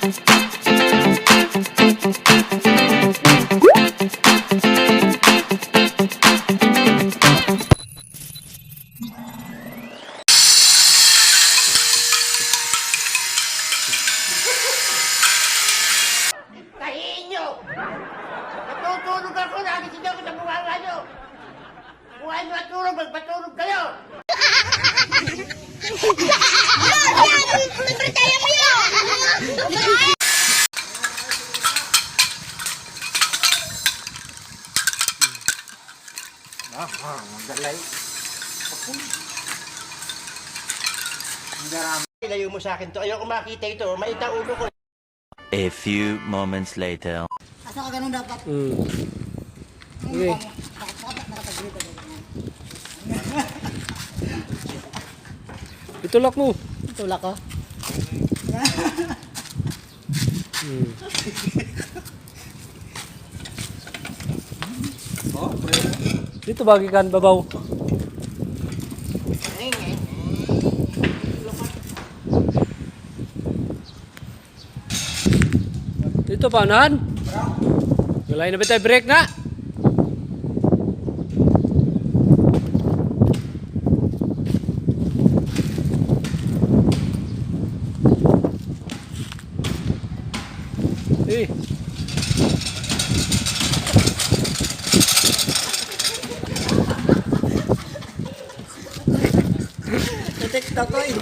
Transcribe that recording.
Tahiin nyo! Natutulog ako, nagising ako sa bunganga nyo! Kung ayaw nyo at tulog, magpatulog kayo! Ilayo mo sa akin to. Ayoko makita ito. Maita ulo ko. A few moments later. Asa ka ganun dapat? Okay. Itulak mo. Tulak ko. Dito bagi kan babaw. Dito pa unahan. Walay na ba tayo break na? Eh. Sa TikTok ko eh.